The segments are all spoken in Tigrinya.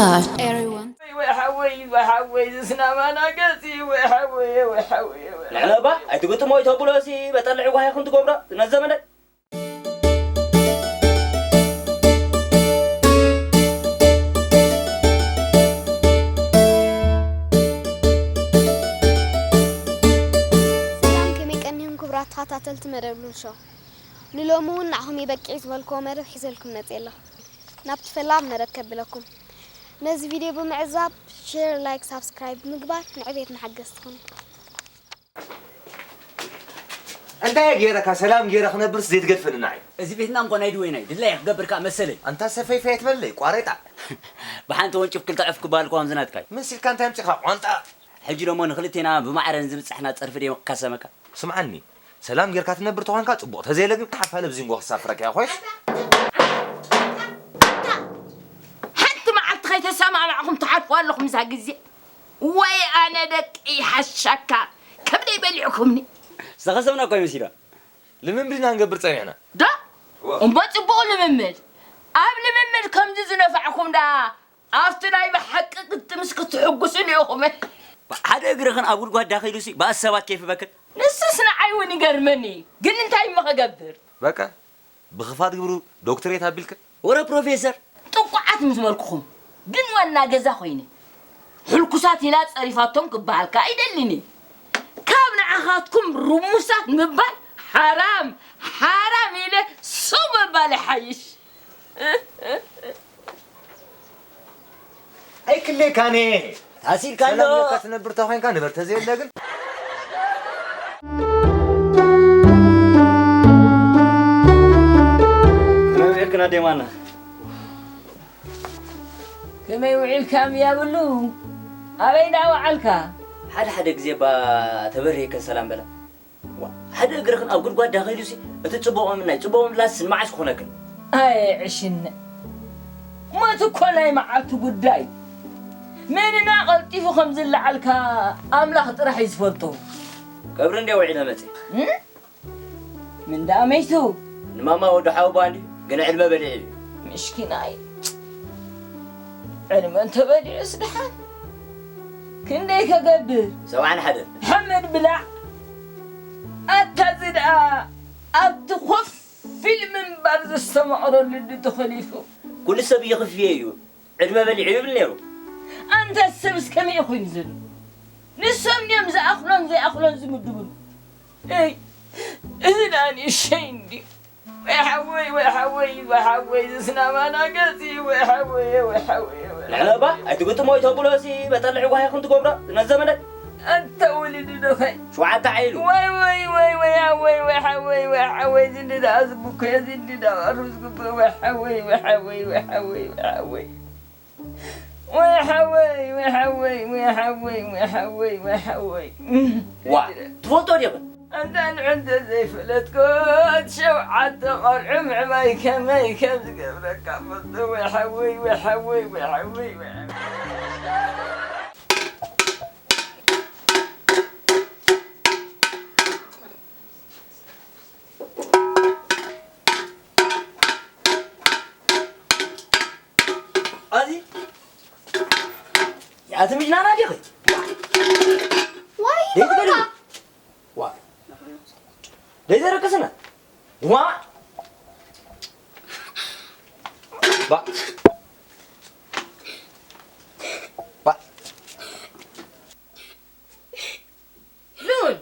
Everyone. ወይ ሓወይ፣ ወይ ሓወይ፣ ዝስናማና ገፂ፣ ወይ ሓወይ፣ ወይ ሓወይ፣ ወይ ንዕለባ ኣይትግጥሞ ይተብሎ ሲ በጠልዕ ጓሂ ኹን ትገብሮ ነዘመደ። ሰላም፣ ከመይ ቀኒኹም ክቡራት ተኸታተልቲ መደብ ሉል ሾው? ንሎሚ እውን ንዓኹም የበቅዕ ዝበልክዎ መደብ ሒዘልኩም መፅእ ኣለኹ። ናብቲ ፈላም መደብ ከብለኩም። ነዚ ቪድዮ ብምዕዛብ፣ ሼር፣ ላይክ፣ ሳብስክራይብ ብምግባር ንዕቤትና ሓገዝቲ ኩኑ። እንታይ እየ ገይረካ ሰላም ገይረ ክነብርስ ዘይትገድፈኒ ንዓይ? እዚ ቤትና እንኮ ናይ ድወይናይ ድላይ ክገብርካ መሰለይ። ኣንታ ሰፈይፈይ ኣይትበለይ ቋሬጣ። ብሓንቲ ወንጭፍ ክልተ ዕፍ ክበሃል እኮ ከምዚ ናትካይ። መሲልካ እንታይ ኣምጺኻ ቋንጣ? ሕጂ ደሞ ንክልቴና ብማዕረ ንዝብጻሕና ጸርፊ ደይ ካሰመካ? ስምዓኒ፣ ሰላም ጌርካ ትነብር ተኾንካ ጽቡቕ፣ ተዘየለ ግን ሓፋለ ብዚንጎ ክሳፍረካ እያ ኮይሽ። ሓንቲ መዓልቲ ከይተሰማማዕኹም ትሓልፉ ኣለኹም እዛ ግዜ። ወይ ኣነ ደቂ ይሓሻካ፣ ከብደይ በሊዕኩምኒ። ዝተኸሰብና እኮ ይመሲላ። ልምምድ ኢና ንገብር ጸኒሕና። ዶ? እሞ ጽቡቕ ልምምድ። ኣብ ልምምድ ከምዚ ዝነፋዕኩም ደኣ ኣብቲ ናይ ብሓቂ ግጥምስ ክትሕጉሱኒ ኢኹም። ሓደ እግርኽን ኣብ ጉድጓድ ዳኺሉሲ ብኣሰባት ኬፍ በክል። ንስስ ንዓይ እውን ይገርመኒ። ግን እንታይ እሞ ክገብር? በቃ ብኽፋት ግብሩ ዶክትሬት ኣቢልካ። ወረ ፕሮፌሰር። ጥቁዓት ምስ በልኩኹም ግን ዋና ገዛ ኮይነ። ሕልኩሳት ኢላ ጸሪፋቶም ክበሃልካ ኣይደልን እየ። ካብ ንዓኻትኩም ርሙሳት ምባል ሓራም፣ ሓራም ኢለ ስቕ ምባል ይሓይሽ። ኣይክሌካኔ። ታሲልካ ኣሎ። ሰላም ኢልካ ትነብር ተኾይንካ ንበር፣ ተዘየለ ግን። ከመይ ውዒልክን ኣደይ ማና? ከመይ ውዒልካ እምያብሉ? ኣበይ ደኣ ወዓልካ? ሓደ ሓደ ግዜ እባ ተበርሂክን ሰላም በላ። ዋ፣ ሓደ እግርኽን ኣብ ጉድጓድ ዳኸይዱሲ፣ እቲ ጽቡቕ ምምናይ፣ ጽቡቕ ምምላስ ንመዓስ ክኾነክን? ኣየ ዕሽነ፣ ሞት እኮ ናይ መዓልቲ ጉዳይ። መን ኢና ቀልጢፉ ከም ዝለዓልካ ኣምላኽ ጥራሕ እዩ ዝፈልጦ። ቀብሪ እንድየ ውዒለ መጽየ። እም? ምን ደኣ መይቱ? ንማማ ወዲ ሓወቦኣ እንድዩ፣ ግን ዕድመ በሊዑ እዩ። ምስኪናይ። ዕድመ እንተበሊዑስ ደሓን ክንደይ ከገብር? ሰብዓን ሓደን። ሓመድ ብላዕ። ኣታ እዚ ደኣ ኣብቲ ኮፍ ኢሉ ምንባር ዘስተማቕረሉ እንዲ ተኸሊፉ። ኩሉ ሰብ ይኽፍዮ እዩ። ዕድመ በሊዑ ይብል ነይሩ። ኣንታ ሰብስ ከመይ ኮይኑ ዘሎ? ንሶም ድዮም ዝኣኽሎን ዘይኣኽሎን ዝምድቡሉ? እይ፣ እዚ ደኣ ንእሸይ እንድዩ። ወይ ሓወይ፣ ወይ ሓወይ፣ ወይ ሓወይ፣ ዝስናማና ገጺ፣ ወይ ሓወይ፣ ወይ ሓወይ፣ ወይ ንዕለባ፣ ኣይትግጥሞ፣ ኣይተብሎ፣ ሲ በጠልዕ ጓሂ ክንትገብሮ፣ ነዘመደ። ኣንተ ውልድ ዶኸይ። ሸውዓተ ዓይሉ። ወይ፣ ወይ፣ ወይ፣ ወይ፣ ሓወይ፣ ወይ ሓወይ፣ ዝንዲ ደኣ ዝብኮ፣ ዝንዲ ደኣ ቀርብ ዝግብእ፣ ወይ ሓወይ፣ ወይ ሓወይ፣ ወይ ሓወይ፣ ወይ ሓወይ። ወይ ሓወይ፣ ወይ ሓወይ፣ ወይ ሓወይ፣ ወይ ሓወይ፣ ወይ ሓወይ። ዋ፣ ትፈልጦ ዲኺ? ኣንታ ንዑ እንተ ዘይፈለጥኩ፣ እቲ ሸውዓተ ቆልዑ ምዕባይ ከመይ ከም ዝገብረካ ፈልጦ። ወይ ሓወይ፣ ወይ ሓወይ፣ ወይ ሓወይ፣ ወይ ሓወይ። ኣዚ፣ ኣቲ ምጅናና ዲኺ? ዋይ፣ ደይ ትበሊ? በቃ። ዋ። ደይ ዘረከስና? ዋ። ባ። ባ። ሉል፣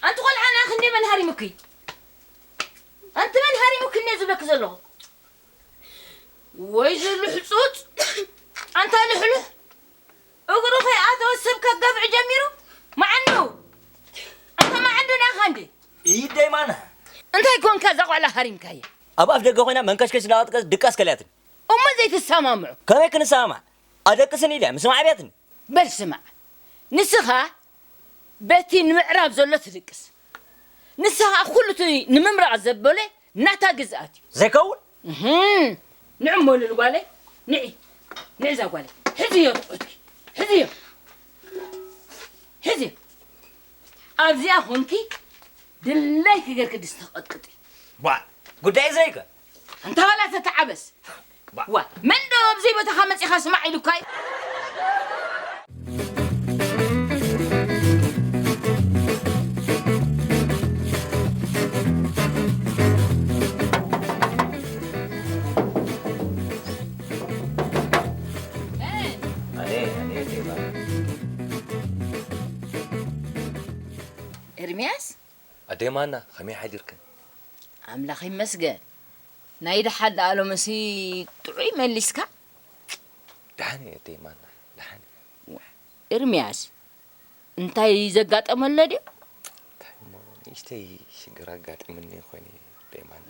ኣንቲ ቆልዓ፣ ንኣኺ እንዴ መን ሃሪሙኪ? ኣንቲ መን ሃሪሙኪ እንዴ ዝብለኪ ዘለኹ? ወይ ዝልሕጹጽ፣ ኣንታ ልሕሉሕ፣ እግሩ ከይኣተወ ሰብ ከጋፍዕ ጀሚሩ። መዓንዱ፣ ኣንታ መዓንዱ ናኻ እንዴ? ኢደይ ማና። እንታይ ኮንካ እዛ ቆልዓ ሃሪምካያ? ኣብ ኣፍ ደገ ኮይና መንከሽከሽ እናቐጥቀጠት ድቃስ ከልያትኒ። እሞ ዘይትሰማምዑ? ከመይ ክንሰማማዕ? ኣደቅስኒ ኢልያ፣ ምስማዕ ኣብያትኒ። በል ስማዕ፣ ንስኻ በቲ ንምዕራብ ዘሎ ትድቅስ። ንስኻ ኩሉ እቲ ንምምራቕ ዘበለ ናታ ግዝኣት እዩ። ዘይከውን? እህም። ንዕ እሞ ልል ጓለይ፣ ንዒ፣ ንዒ እዛ ጓለይ። ሕዝዮ ትቑትኪ፣ ሕዝዮ። ሕዝዮ። ኣብዚኣ ኾንኪ ድላይኪ ገርኪ ድስቲ ቀጥቅጢ። ቧ፣ ጉዳይ እዝነይከ? ኣንታ ዋላ ተተዓበስ። ዋ፣ መን ዶ ኣብዚ ቦታኻ መጺኻ ስማዕ ኢሉካ እዩ? ኣነ፣ ኣነ፣ ኣነ፣ ኤርምያስ? ኣደይ ማና፣ ከመይ ሓዲርክን? ኣምላኽ ይመስገን። ናይ ደሓን ደኣ ሎምሲ ጥዑይ መሊስካ? ደሓን እየ ኣደይ ማና፣ ደሓን እየ። ኤርምያስ፣ እንታይ ዘጋጠመ ኣሎ ድዩ? እንታይ እሞ፣ ንእሽተይ ሽግር ኣጋጢሙኒ ኮይኑ እየ ኣደይ ማና።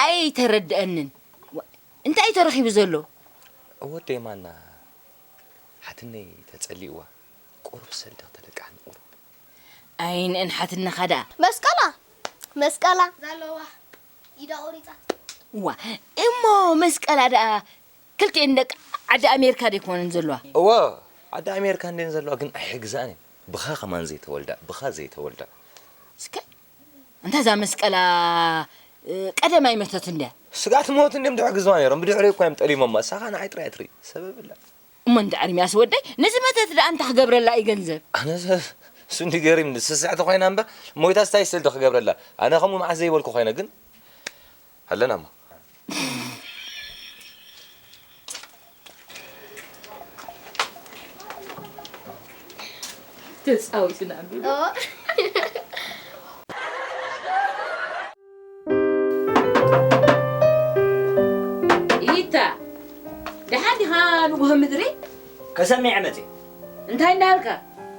ኣይተረድአንን። ዋ፣ እንታይ እዩ ተረኺቡ ዘሎ? እወ ኣደይ ማና፣ ሓትነይ ተጸሊእዋ፣ ቁሩብ ሰልዲ ክተለቃሕኒ ቁሩብ። ኣይንእን ሓትነኻ ደኣ። መስቀላ! መስቀላ! ዘለዋ ኢዳ ቆሪጻ። ዋ፣ እሞ መስቀላ ደኣ ክልቲኤን ደቂ ዓዲ ኣሜሪካ ደይኮነን ዘለዋ? እወ፣ ዓዲ ኣሜሪካ እንድየን ዘለዋ፣ ግን ኣይሕግዛኣን እየን። ብኻ ከማን ዘይተወልዳ፣ ብኻ ዘይተወልዳ። እስከ፣ እንታ እዛ መስቀላ፣ እ፣ ቀደም ኣይመተትን ድያ? ስጋት ሞት እንድዮም ድሕግዝዋ ነይሮም፣ ብድሕሪኡ እኳ እዮም ጠሊሞማ። እሳ ኸኣ ንዓይ ጥራይ እያ ትርኢ፣ ሰበብ የብላን። እሞ እንዳ ኤርምያስ ወደይ፣ ነዚ መተት ደኣ እንታይ ክገብረላ እዩ ገንዘብ? ኣነ ዘ-፣ እሱ እንዲ ገሪም ስስዕቲ ኮይና እምበር፣ ሞይታ ስታይ ስል ዶ ክገብረላ? ኣነ ከምኡ መዓስ ዘይበልኩ ኮይነ፣ ግን ኣለና እሞ። ተጻዊትና እንዶ። ኦ። ኢታ፣ ደሓን ዲኻ ንጉሆ ምድሪ? ከሰምዕ መጽእ። እንታይ እንዳበልካ?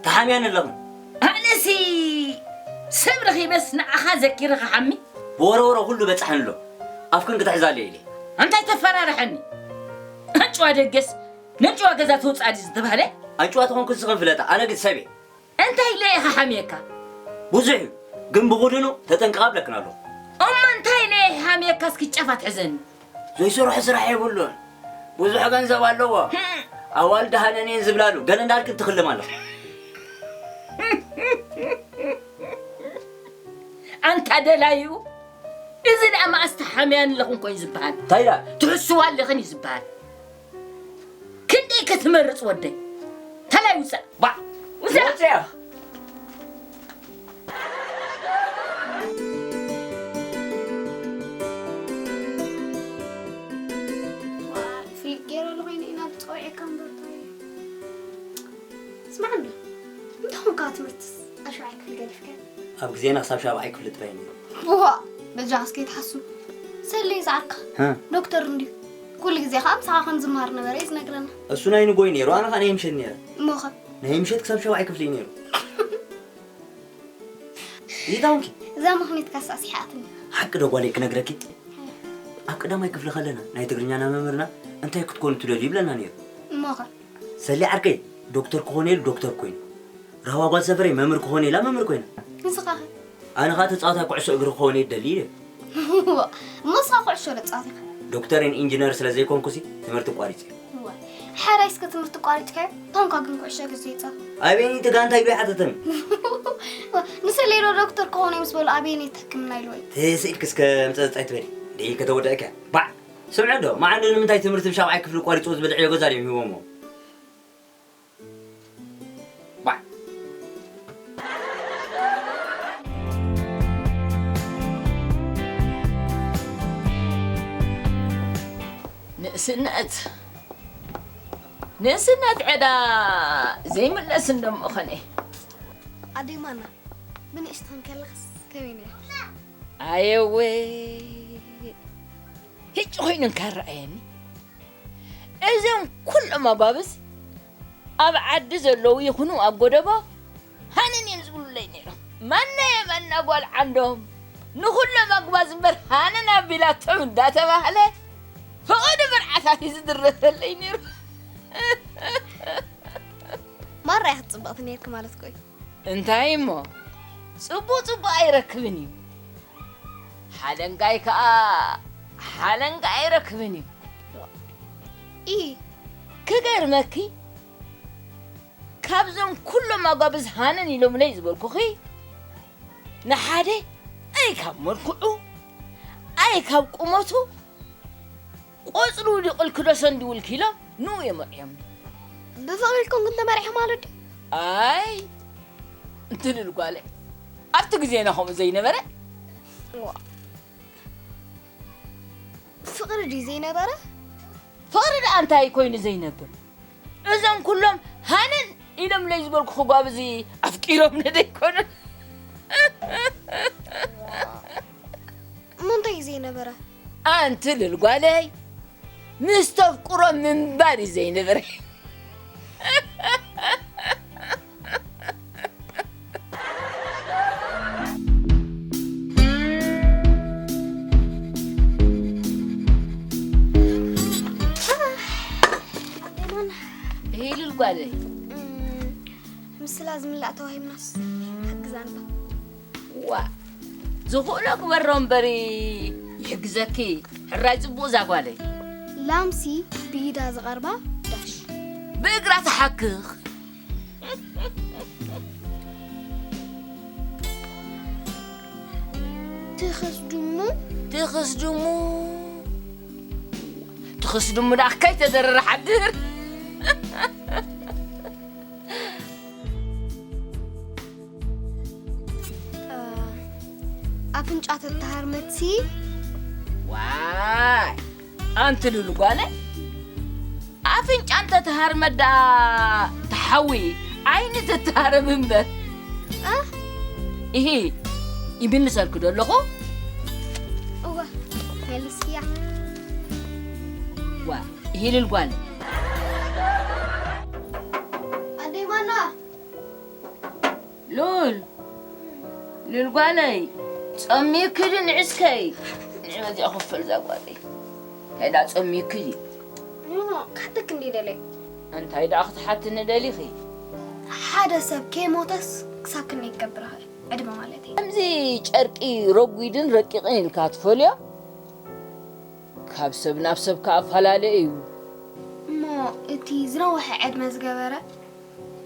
ተሓምያን ኣለኽን። ኣነሲ ሰብ ረኺበስ ንዓኻ ዘኪረ ክሓሚ? ብወረወረ ኩሉ በጻሕን ኣሎ። ኣፍክን ክትሕዛለ ኢለ። እንታይ ተፈራርሐኒ? ኣንጭዋ ደገስ ነንጭዋ ገዛ ትውጻእ ድዩ ዝተባህለ? ኣንጭዋ ተኾንኩ ንስኽን ፍለጣ፣ ኣነ ግን ሰብ እየ። እንታይ ኢለ ኢኻ ሓምየካ? ብዙሕ እዩ፣ ግን ብጉድኑ ተጠንቀቕ ኣብለክን ኣለኹ። እሞ እንታይ ኢለ ኢኻ ሓምየካ እስኪ ጫፍ ኣትሕዘኒ። ዘይሰርሖ ስራሕ የብሉን። ብዙሕ ገንዘብ ኣለዎ። ህም። ኣዋልድ ሃነን እየን ዝብላሉ። ገለ እንዳልክን ትኽልም ኣለኹ። ኣንታ ደላዩ፣ እዚ ደኣ መኣስ ተሓምያን ኣለኽን ኮይኑ ዝበሃል። እንታይ ደኣ? ትሕስዋ ኣለኽን እዩ ዝበሃል። ክንደይ ክትመርጽ ወደይ? ተላይ ውጻእ። ባዕ! ውጻእ! ወጽያ! ዋ፣ ፍሊጥ ገይረ ኣለኹ ኮይነ ኢና ብጸውዒካ እምበር እንታይ? ስማዕ እንዶ፣ እንታይ ኾንካ ትምህርትስ ኣብ ሻብዓይ ክፍሊ ገዲፍካዮ? ኣብ ግዜና ክሳብ ሻብዓይ ክፍሊ ጥራይ ነይሩ። ዋ፣ በጃኻስ ከይትሓሱ። ሰለይ ዝዓርካ፣ ሀ? ዶክተር እንድዩ። ኩሉ ግዜ ኸኣ ምሳኻ ከም ዝመሃር ነበረ እዩ ዝነግረና። እሱ ናይ ንጎይ ነይሩ፣ ኣነ ኸኣ ናይ ምሸት ነይረ። እሞ ኸ? ናይ ምሸት ክሳብ ሻብዓይ ክፍሊ እዩ ነይሩ። ይታውንኪ? እዛ ምኽኒትካ ኣስሒቓትኒ። ሓቂ ዶ ጓለይ ክነግረኪ? ኣብ ቀዳማይ ክፍሊ ከለና ናይ ትግርኛና መምህርና እንታይ ክትኮኑ ትደልዩ ይብለና ነይሩ። እሞ ኸ? ሰሊ ዓርከይ ዶክተር ክኾን ኢሉ ዶክተር ኮይኑ። ራህዋ ጓል ሰፈረይ መምህር ክኾን ኢላ መምህር ኮይና። ንስኻ ኸ? ኣነ ኸኣ ተጻዋታይ ኩዕሶ እግሪ ክኸውን እየ ዝደሊ ኢለ። እሞ ንስኻ ኩዕሾ ዶ ትጻወት ኢኻ? ዶክተርን ኢንጂነር ስለ ዘይኮንኩሲ ትምህርቲ ቋሪጸ። እወ። ሕራይ እስከ ትምህርቲ ቋሪጽካዮ? ታንኳ ግን ኩዕሾ እግሪ ዘይጻወት። ኣበየነይቲ ጋንታ ኢሉ ኣይሓተተን። ንሰለይ ዶ ዶክተር ክኾን እየ ምስ በሉ ኣበየነይቲ ሕክምና ኢልዎ እዩ? ተስኢልኪ እስከ ምጸጽጻይ ትበሊ። ደይ ከተወዳእካ። ባዕ! ስምዒ ዶ? መዓንዱ ንምንታይ ትምህርቲ ብሻብዓይ ክፍሊ ቋሪጽዎ ዝብል ዕዮ ገዛ ድዮም ሂቦሞ? ባዕ! ንእስነት፣ ንእስነት ዕዳ ዘይምለስ እንዶ እሞ ኸነ። ኣደይ ማና፣ ብንእሽተን ከለኽስ ከመይ ነይርኪ? ኣየወ፣ ህጂ ኮይኑ እንካ ረኣየኒ። እዞም ኩሎም ኣጓብዝ ኣብ ዓዲ ዘለዉ ይኹኑ ኣብ ጎደቦ ሃነን እዮም ዝብሉለይ ነይሮም። ማና የማና ጓል ዓንዶም ንኹሎም ኣጉባዝ እምበር ሃነን ኣቢላቶም እንዳተባህለ ፍቕዲ መርዓታት እዩ ዝድረፈለይ ነይሩ። ማራ ኢኺ ጽብቕቲ ነይርኪ ማለት እኮ እዩ። እንታይ እሞ ጽቡቕ ጽቡቕ ኣይረክብን እዩ። ሓለንጋይ ከኣ ሓለንጋ ኣይረክብን እዩ። ኢ ክገርመኪ፣ ካብዞም ኩሎም ኣጓብዝ ሃነን ኢሎምለይ ዝበልኩኺ፣ ንሓደ ኣይ ካብ መልክዑ፣ ኣይ ካብ ቁመቱ፣ ቆጽሉ ድቕል ክደሰን ድውል ኪሎ ንኡ እዮም እዮም። ብፍቕሪ ኢልኩም ግን ተመሪሑ ማለት ድዩ? ኣይ፣ እንትልል ጓለ። ኣብቲ ግዜና ከምኡ ዘይነበረ። ዋ። ፍቕሪ ድዩ ዘይነበረ? ፍቕሪ ደኣ እንታይ ኮይኑ ዘይነብር? እዞም ኩሎም ሃነን ኢሎምለይ ዝበልኩ ጓብዚ ኣፍቂሮምኒ ደይኮኑን? ምንታይ እዩ ዘይነበረ? ኣንቲ ልል ጓለይ፣ ምስ ተፍቅሮ ምንባር እዩ ዘይነበረ። ኣዴማን። ኢልል ጓለይ። እም፣ ምስላ ዝምላእ ተዋሂብናስ ሓግዛንባ። ዋ፣ ዝኽእሎ ግበሮ እምበሪ ይሕግዘኪ። ሕራይ ጽቡቕ እዛ ጓለይ። ላምሲ ብኢዳ ዝቐርባ ዳሽ። ብእግራ ትሓክኽ። ትኽስድሙ። ትኽስድሙ። ትኽስድሙ ደኣ ከይተደረረ ሓድር። እ፣ ኣፍንጫ ተተሃርመትሲ። ዋይ፣ ኣንቲ ሉሉ ጓለ፣ ኣፍንጫ እንተ ተሃርመት ደኣ ተሓዊ ዓይኒ ትተሃረም እምበር። እ? ኢሂ፣ ይምልሰልኪ ዶ ኣለኹ? እወ፣ መልስያ። ዋ፣ ኢሂ ሉል ጓለ። ኣደይ ማና? ሉል፣ ሉል ጓለይ፣ ጸሚእኪ ድዩ ንዕስከይ? ንዒ በዚኣ ኮፍ በል እዛ ጓለይ። እንታይ ደኣ ጸሚእኪ ድዩ? ኖ፣ ኖ፣ ክሓተኪ እንድየ ደልየ። እንታይ ደኣ ክትሓትኒ ደሊኺ? ሓደ ሰብ ከይሞተስ ክሳብ ክንደይ ክገብር ይኽእል? ዕድመ ማለተይ። ከምዚ ጨርቂ ረጒድን ረቂቕን ኢልካ ትፈልዮ? ካብ ሰብ ናብ ሰብ ከኣ ኣፈላለየ እዩ። እሞ እቲ ዝነውሐ ዕድመ ዝገበረ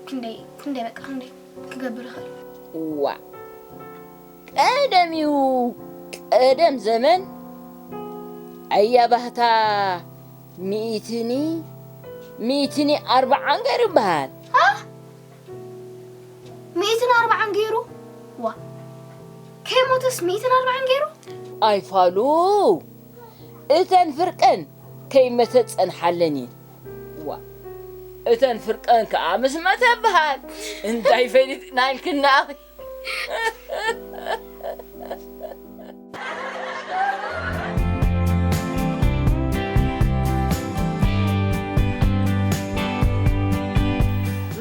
ክንደይ፣ ክንደይ በቃ ክንደይ ክገብር ይኽእል? እዋእ፣ ቀደም እዩ፣ ቀደም ዘመን ኣያ ባህታ ሚእትኒ፣ ሚእትኒ ኣርብዓን ገይሩ ይበሃል። ሃ? ሚእትን ኣርብዓን ገይሩ? ዋ። ከይሞተስ ሚእትን ኣርብዓን ገይሩ? ኣይፋሉ። እተን ፍርቀን ከይመተ ጸንሓለን እየን። ዋ። እተን ፍርቀን ከኣ ምስ መተ በሃል። እንታይ ፈሊጥና ኢልክና ኣኺ?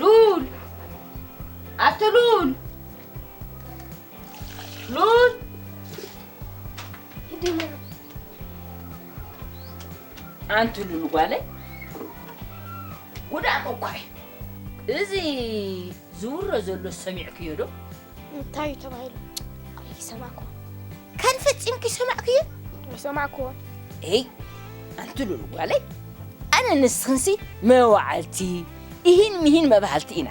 ሉል! ኣቲ ሉል! ሉል! ኣንቲ ሉል ጓለይ፣ ጉዳም እኮ እዩ። እዚ ዝውረ ዘሎ ሰሚዕክዮ ዶ? እንታይ እዩ ተባሂሉ? ኣይሰማዕኩ። ከን ፈጺምኪ ሰማዕክዮ? ኣይሰማዕኩ። ኤይ፣ ኣንቲ ሉል ጓለይ፣ ኣነ ንስኽንሲ መዋዕልቲ፣ ኢሂን ሚሂን መባህልቲ ኢና።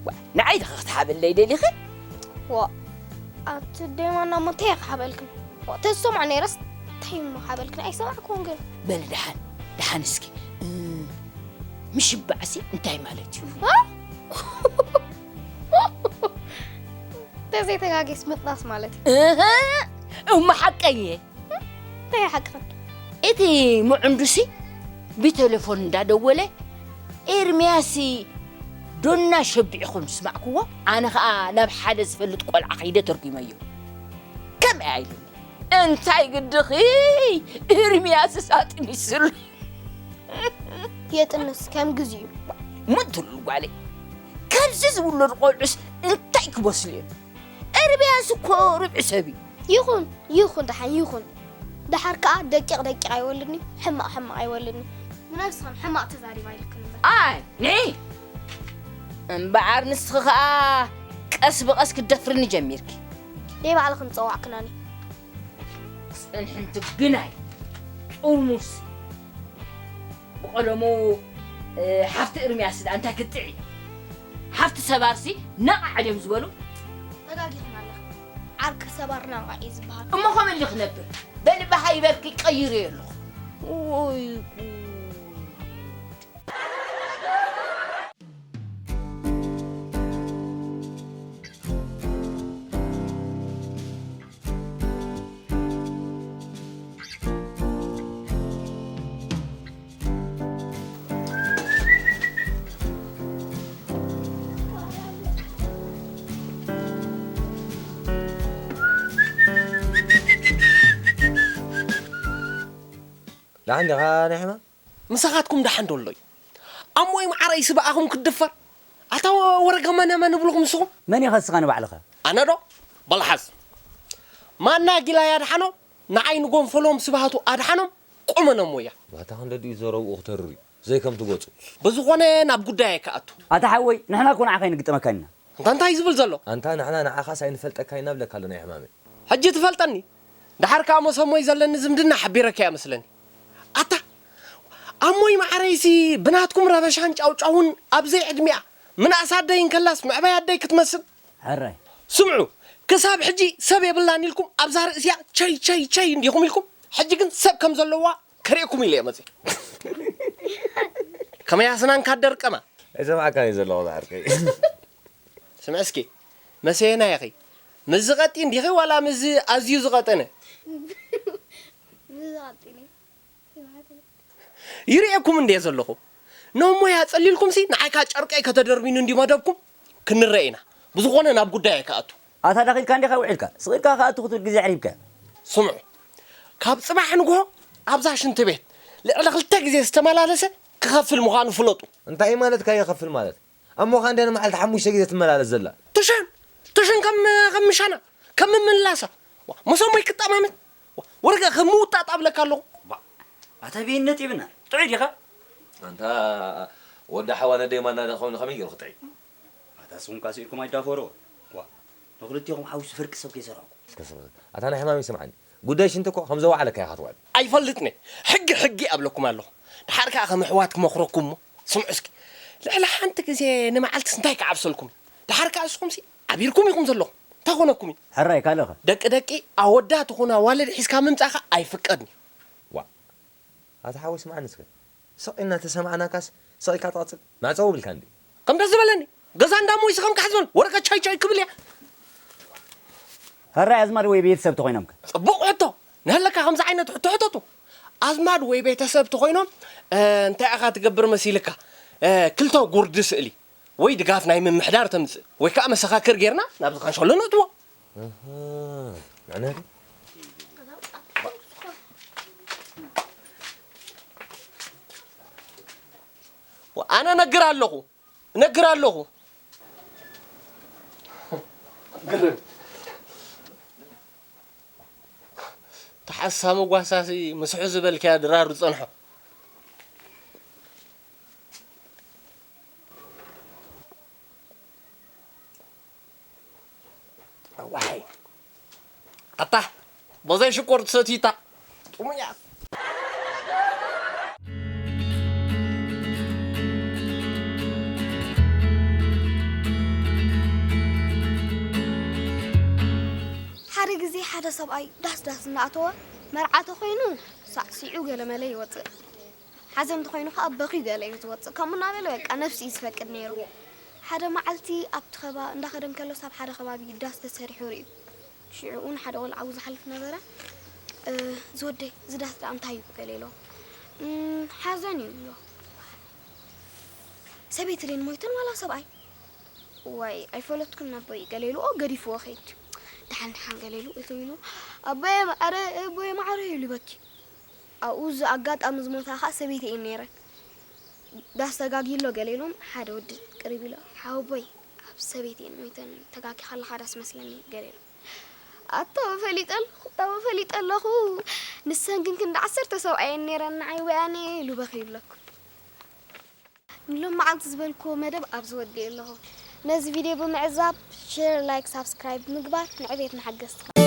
ዋ፣ ንዓይ ዲኺ ክትሓብለይ ደሊኺ? ዋ፣ ኣቲ ደይማና እሞ እንታይ ክሓበልክን? ዋ፣ ተዝሰምዖ ነይረስ እንታይ እሞ ሓበልክን? ኣይሰማዕኩን ግን። በሊ ደሓን፣ ደሓን እስኪ፣ እ፣ ምሽባዕሲ እንታይ ማለት እዩ? እ? ተዘይተጋጌስ ምጥናስ ማለት እዩ። እህ፣ እሞ ሓቀየ። እንታይ ሓቅኽን? እቲ ምዕንዱሲ ብቴሌፎን እንዳደወለ፣ ኤርምያስ ዶና ሸቢዕኹም ስማዕክዎ፣ ኣነ ኸኣ ናብ ሓደ ዝፈልጥ ቆልዓ ከይደ ተርጉመዮ። ከምኣ ኢሉኒ። እንታይ ግድኺ? ኤርምያስስ ኣጥኒስሉ። የጥንስ ከም ግዚኡ። ምን ትብል ጓለይ? ከምዚ ዝውለዱ ቆልዑስ እንታይ ክበስሉ እዮም? ኤርምያስ እኮ ርብዒ ሰብ እዩ። ይኹን፣ ይኹን፣ ደሓን ይኹን። ደሓር ከኣ ደቂቕ ደቂቕ ኣይወልድን እዩ፣ ሕማቕ ሕማቕ ኣይወልድን እዩ። ንነብስኽን ሕማቕ ተዛሪባ ኢልክን እምበር። ኣይ፣ ንዒ! እምበኣር ንስኺ ከኣ ቀስ ብቐስ ክትደፍርኒ ጀሚርኪ። ደይ ባዕልኺ ምጸዋዕክናኒ። ጽንሕንቲ ግናይ ጥርሙስ ብቐደሙ፣ እ፣ ሓፍቲ እርምያስ ደኣ እንታይ ክትጥዒ? ሓፍቲ ሰባርሲ ነቓዕ ድዮም ዝበሉ? ተጋጊኽና ኣለኻ። ዓርኪ ሰባር ነቓዕ እዩ ዝበሃል። እሞ ከመይ ኢሉ ክነብር? በሊ ብሃይ በልኪ ቀይረዮ ኣለኹ። ኦይ፣ ደሓን ዲኻ ናይ ሕማም? ምሳኻትኩም ደሓን ዶ ኣሎ እዩ? ኣሞይ መዓረይ ስብኣኹም ክትድፈር? ኣታ ወረ ገመነመ ንብልኹም ንስኹም? መን ኢኻ ንስኻ ንባዕልኻ? ኣነ ዶ? በል ሓዝ። ማና ጊላይ ኣድሓኖም ንዓይ ንጎንፈሎም ስብሃቱ ኣድሓኖም ቆመኖም ወያ። ባታ ክንደዲኡ ዘረብኡ ክተርር እዩ። ዘይከም ትገጹ። ብዝኾነ ናብ ጉዳይ ኣይከኣቱ። ኣታ ሓወይ፣ ንሕና እኮ ንዓኻ ኣይንግጠመካን ኢና። እንታ እንታይ ዝብል ዘሎ? ኣንታ ንሕና ንዓኻስ ኣይንፈልጠካን ኢና ብለካ ኣሎ ናይ ሕማመይ። ሕጂ ትፈልጠኒ። ደሓር ከኣ መሰሞይ ዘለኒ ዝምድና ሓቢረካያ መስለኒ። ኣታ ኣሞይ መዓረይሲ ብናትኩም ረበሻን ጫውጫውን ኣብ ዘይዕድሚኣ ምንኣስ ኣደይ እንከላስ መዕበይ ኣደይ ክትመስል። ሕራይ። ስምዑ፣ ክሳብ ሕጂ ሰብ የብላን ኢልኩም ኣብዛ ርእስያ ቸይ ቸይ ቸይ እንዲኹም ኢልኩም፣ ሕጂ ግን ሰብ ከም ዘለዋ ከርእየኩም ኢለ እየ መፅእ። ከመይ ኣስናንካ ደርቀማ። ኣይሰማዕካን እዩ ዘለኹ ዝዓርከይ። ስምዕ እስኪ፣ መሰየና ኢኺ? ምስ ዝቐጢን ዲኺ ዋላ ምስ ኣዝዩ ዝቐጠነ? ምስ ዝቐጢን እዩ። ይርእየኩም እንድየ ዘለኹ። ነሞይ ኣጸሊልኩምሲ ንዓይካ ጨርቀይ ከተደርቢኑ እንዲ መደብኩም ክንረአ ኢና። ብዝኾነ ናብ ጉዳይ ኣይከኣቱ። ኣታ ዳኺልካ እንዲኻ ውዒልካ፣ ስቕ ኢልካ ከኣ ትኹት ግዜ ኣዕሪብካ። ስምዑ፣ ካብ ጽባሕ ንግሆ ኣብዛ ሽንቲ ቤት ልዕሊ ክልተ ግዜ ዝተመላለሰ ክኸፍል ምዃኑ ፍለጡ። እንታይ ማለትካ ይኸፍል ማለት? ኣሞኻ እንድያ ንመዓልቲ ሓሙሽተ ግዜ ትመላለስ ዘላ። ትሽን፣ ትሽን ከም፣ ከም ምሻና፣ ከም ምምላሳ። ዋ፣ መሰሞይ ክጠማመት። ዋ፣ ወረቀ ከም ምውጣጥ ኣብለካ ኣለኹ። ባ፣ ኣታ ቤት ነጢብና። ጥዑይ ዲኻ? ኣንታ ወዲ ሓዋ ነደይ ማና ዳ ኸውን ከመይ ገይሩ ክጥዒ? ኣታ ስኹም ካስ ኢልኩም ኣይዳፈሮ። ዋ፣ ንኽልቴኹም ሓዊሱ ፍርቂ ሰብ ከይሰርሕኩ። እስከ ስምዕ፣ ኣታ ናይ ሕማም ይስምዓኒ። ጉዳይ ሽንቲ እኮ ከም ዘወዓለካ ኢኻ ትውዕል። ኣይፈልጥን እየ። ሕጊ ሕጊ ኣብለኩም ኣለኹ። ድሓር ከኣ ከም ኣሕዋት ክመኽረኩም እሞ፣ ስምዑ እስኪ። ልዕሊ ሓንቲ ግዜ ንመዓልትስ እንታይ ክዓብሰልኩም? ድሓር ከኣ ንስኹምሲ ዓቢርኩም ኢኹም ዘለኹም። እንታይ ኮነኩም እዩ? ሕራይ ካልእኸ? ደቂ ደቂ ኣወዳት ኹን ኣዋልድ ሒዝካ ምምጻእኻ ኣይፍቀድን እዩ። ዋ፣ ኣታ ሓወይ ስምዓኒ እስከ። ስቕ ኢልና ተሰማዕናካስ ስቕ ኢልካ ትቐጽል። ማዕጸው ብልካ እንዲ። ከም ደስ ዝበለኒ። ገዛ እንዳ ሞይሲ ከም ካሕ ዝበል ወረቀት ቻይ ቻይ ክብል እያ። ሕራይ ኣዝማድ ወይ ቤተሰብ ተኾይኖምከ? ጽቡቕ ሕቶ። ንሃለካ ከምዚ ዓይነት ሕቶ ሕተቱ። ኣዝማድ ወይ ቤተሰብ ተኾይኖም፣ እ፣ እንታይ ኢኻ ትገብር መሲልካ? እ፣ ክልተ ጉርዲ ስእሊ ወይ ድጋፍ ናይ ምምሕዳር ተምጽእ ወይ ከኣ መሰኻክር ጌርና ናብዚ ካንሸሎ ነእትዎ። ኣሃ፣ መዕነሪ? ኣነ እነግር ኣለኹ፣ እነግር ኣለኹ። ተሓሳሚ ጓሳሲ ምስሑ ዝበልካያ ድራሩ ጸንሖ። ዋይ። ኣታ፣ በዘይ ሽኮር ትሰትይታ። ጥሙያት። ሓደ ግዜ ሓደ ሰብኣይ ዳስ ዳስ እናኣተወ መርዓ ተኾይኑ ሳዕሲዑ ገለመለ ይወፅእ። ሓዘን እንተኾይኑ ኸዓ በኽዩ ገለ እዩ ዝወፅእ። ከምኡ እናበለ በቃ ነብሱ እዩ ዝፈቅድ ነይሩ። ሓደ መዓልቲ ኣብቲ ኸባ-፣ እንዳኸደ እንከሎስ ኣብ ሓደ ከባቢ ዳስ ተሰሪሑ ርእዩ። ሽዑ እውን ሓደ ቆልዓ ኣብኡ ዝሓልፍ ነበረ። "እ፣ ዝወደይ፣ እዚ ዳስ ደኣ እንታይ እዩ?" ገለ ኢሎ። "እም፣ ሓዘን እዩ" ኢሎ። "ሰበይትለይን ሞይተን ዋላ ሰብኣይ?" "ዋይ፣ ኣይፈለጥኩን ኣቦይ" ገለ ኢሉ፣ ኦ፣ ገዲፍዎ ኸይድ። ደሓን ደሓን ገለ ኢሉ፣ እትው ኢሉ፣ "ኣቦየ፣ ኣረ፣ ኣቦየ ማዕረ" ኢሉ በኪ። ኣብኡ እዚ ኣጋጣሚ ዝሞታ ኸዓ ሰበይቲ እየን ነይረን። ዳስ ተጋጊ ኣሎ ገለ ኢሎም ሓደ ወዲ ቅርብ ኢሎ፣ "ሓወቦይ፣ ኣብ ሰበይቲ እየን ሞይተን፣ ተጋጊኻ ኣለኻ ዳስ መስለኒ" ገለ ኢሎም። "ኣታ ፈሊጠ ኣለኹ፣ ኣታ ፈሊጠ ኣለኹ፣ ንሰን ግን ክንዲ ዓሰርተ ሰብኣይ እየን ነይረን ንዓይ ወይ ኣነ" ኢሉ በኺዩ ኣለኩ። ንሎሚ መዓልቲ ዝበልክዎ መደብ ኣብዚ ወዲኤ ኣለኹ። ነዚ ቪድዮ ብምዕዛብ፣ ሼር፣ ላይክ፣ ሳብስክራይብ ብምግባር ንዕቤት ንሓገዝ።